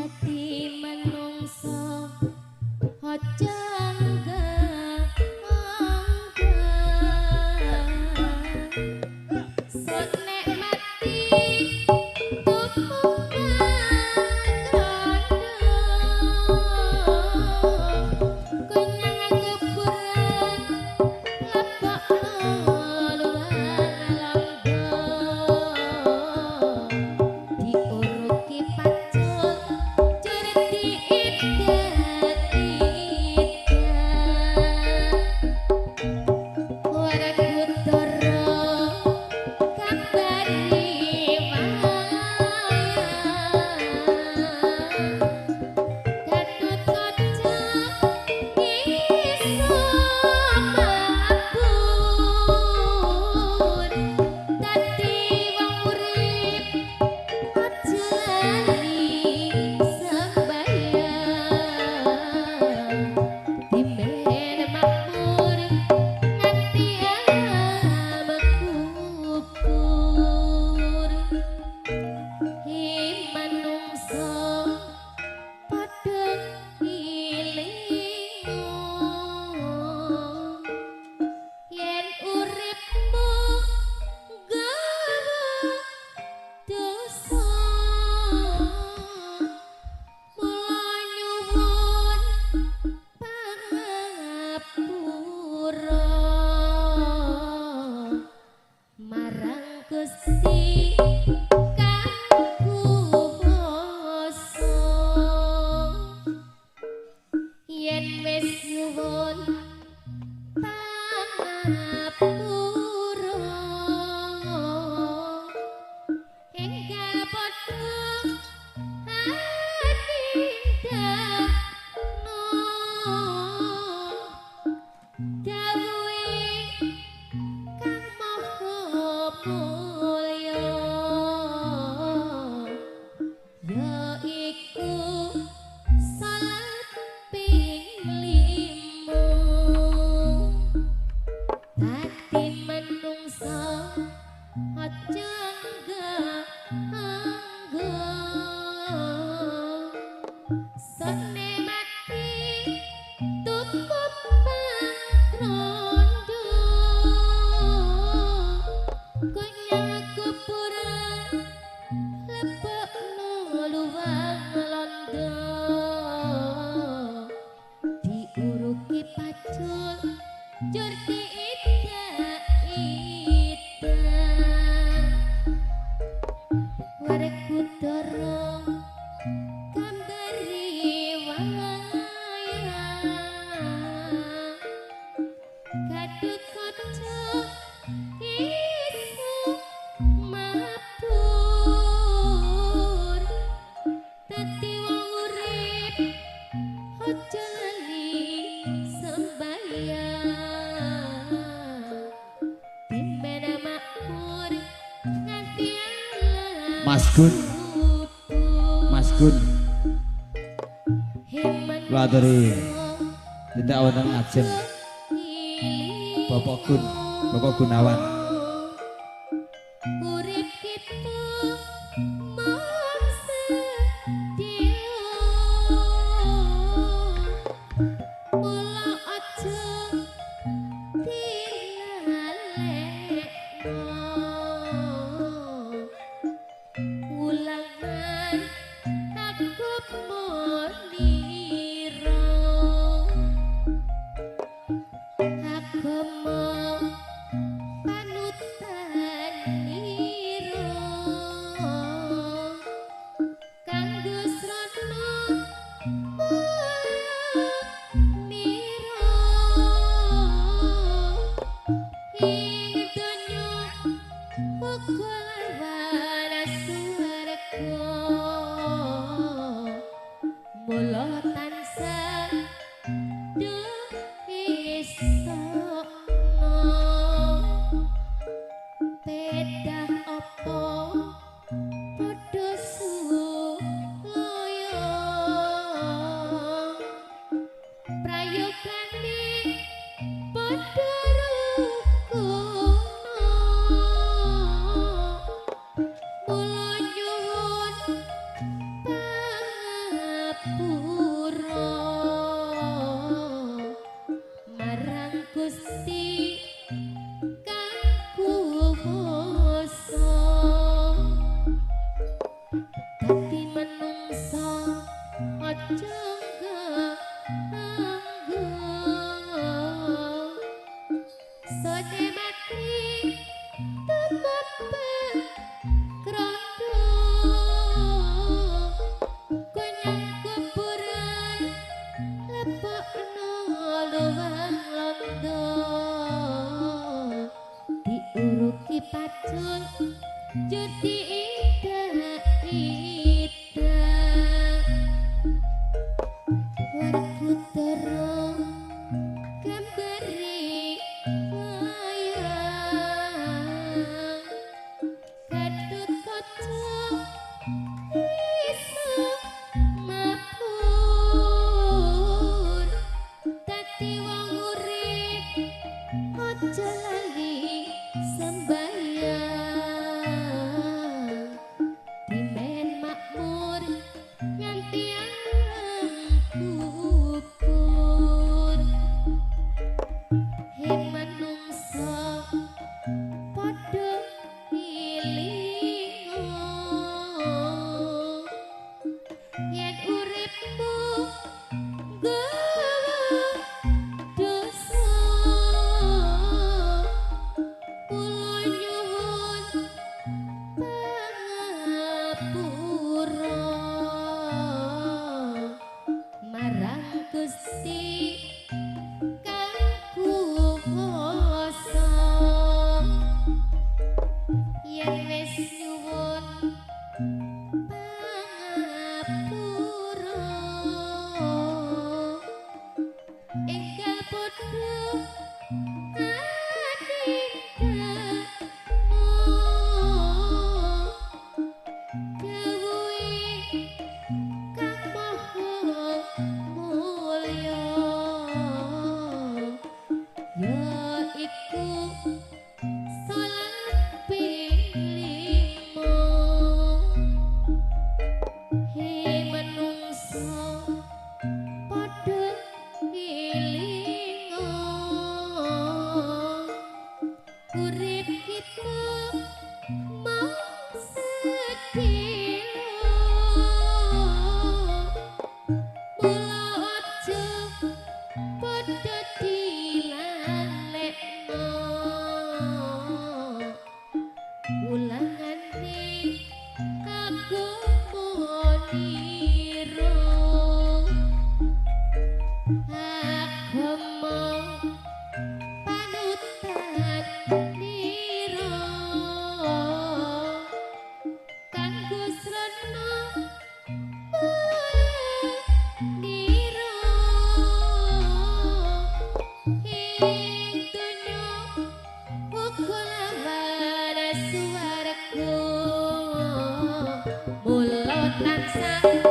Dadi menungso aja Mas Gun, Mas Gun, kula aturi tindak wonten ngajeng Bapak Gun, Bapak Gunawan. Urip kita mung sedya, mula aja dilalekno. Ulangan aku moniro, agama. Dadi menungso aja nganggo sone mati tumepeng krondo konyang kuburan lepokno luwang londo diuruki pacul judi ida Werkudara gambare wayang Gatotkaca iso mabur dadi wong urip aja lali sembayang dimen makmur nganti alam kubur. He manungsa padha ilingo yen uripmu nggawa dosa kula nyuwun pangapura marang Gusti kang kuwasa. Yen wis nyuwun pangapura enggal padha anindakno dawuhe kang maha mulya ya iku salat ping lima. He manungsa padha elingo urip kita mung sedhela mula aja padha dilalekno ulangane agama nira agama panutan nira kanggo srana nira ing donya uga lawan suwarga mula tansah